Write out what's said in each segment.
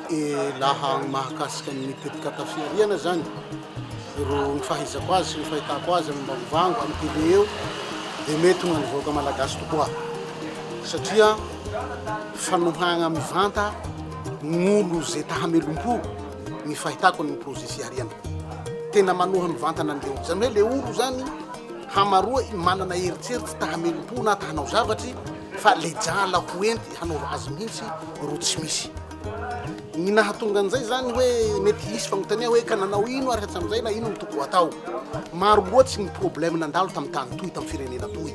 Laha ny mahakasika ny tetikasa fihariana zany, ro ny fahaizako azy sy ny fahitako azy amin'ny mivangovango amin'ny télé eo dia mety ho an'ny vahoaka malagasy tokoa satria fanohagna mivanta gn'olo ze ta hamelom-po ny fahitako ny projet fihariana. Tena manoha mivantana an'le olo, zany hoe le olo zany hamaroa manana eritseritsy ta hamelom-po na ta hanao zavatry fa le drala ho enty hanaova azy mihitsy ro tsy misy. Ny nahatonga an'izay zany hoe mety hisy fagnontania hoe ka nanao ino ary hatram'izay na ino no tokony ho atao. Maro loatsy ny problème nandalo tamin'ny tany toy, tamin'ny firenena toy.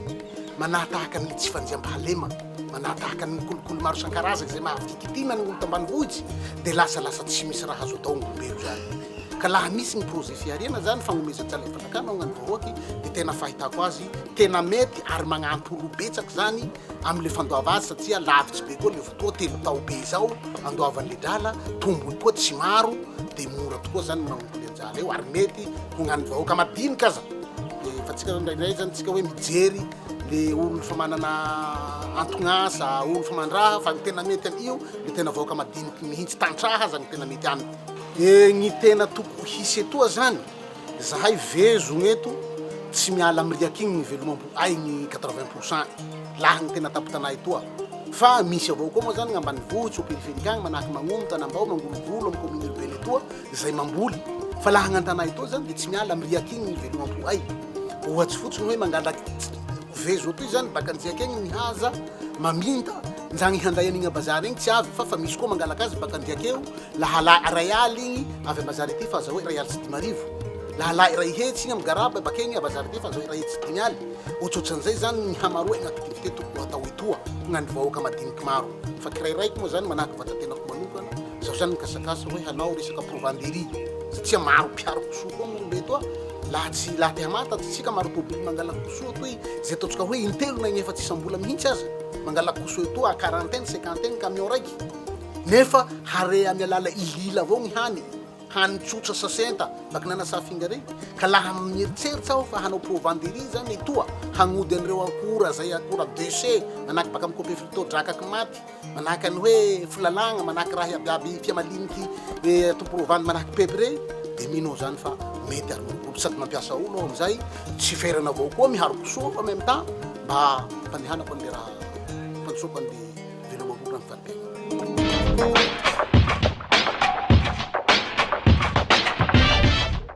Manahatahaka ny tsy fandriampahalema, manahatahaka ny kolikoly maro isan-karazany izay mahafikititina ny olo tambanivohitsy dia lasa lasa tsy misy raha azo atao ny olombelo zany. Ka laha misy ny projet fihariana zany, fagnomezan-drala fanjakana ho an'ny vahoaky dia tena fahitako azy tena mety ary magnampy olo betsaky zany amle fandoava azy satria lavitsy be koa le fotoa, telo tao be zao andoavanle drala, tombony koa tsy maro de mora tokoa zany manomboka le drala eo ary mety ho gnan'ny vahoaka madinika aza de fa tsika ndraindray zany tsika hoe mijery le olo fa manana antogn'asa, olo fa mandraha fa ny tena mety am'io le tena vahoaka madiniky mihintsy tantraha aza ny tena mety aminy. De gny tena toko hisy etoa zany Zahay vezo gneto tsy miala am riaky igny ny velomampo ay gny 80% lahy gny tena tapotanay etoa fa misy avao koa moa zany gn'ambanivohitsy au périphérique agny manahaky Magnono, Tanambao, Mangolovolo am commune urbaine etoa zay mamboly fa laha gn'antanà etoa zany de tsy miala am riaky igny ny velomampo ay ohatsy fotsiny hoe mangalaky vezo atoy zany baka andriaky agny mihaza maminta njagny handay an'igny a bazary igny tsy avy fa fa misy koa mangalaka azy baka andriaky eo Lahala iray aly igny avy ambazary aty fa azahoa iray aly sy 5000. Lahala iray hetsy igny amy garaba bakegny abazary aty fa azahoa iray hetsy sy dimy aly. Ohatrohatran'izay zany ny hamaroa igny activité tokony ho atao etoa ho gnan'ny vahoaka madiniky maro. Fa kirairaiky moa zany manahaky vatatenako manokana, zaho zany mikasakasa hoe hanao resaka provenderie satria maro mpiharo kisoa koa moa olo etoa. Laha tsy laha te hamantatsy tsika maro tôbily mangala kisoa toy zay ataontsika hoe intelo na ignefatsy isam-bola mihintsy aza mangala kisoa etoa à quarantaine, cinquantaine camion raiky. Nefa hare amy alala ilila avao gny hany, hany tsotra sasenta baky nanasa finga regny, ka laha mieritseritsy aho fa hanao provanderie zany etoa, hagnody an'ireo akora zay akora déchet manahaky baka amy copefrito drakaky maty, manahaky any hoe folalagna, manahaky raha iaby iaby fia maliniky atao provandy manahaky pepy rey, de mino aho zany fa mety ary miroborobo sady mampiasa olo aho amizay, tsy ferana avao koa miharo kisoa fa même temps mba ampandehanako anle raha ampandrosoako anle. Veloma mora ny fari-piainana.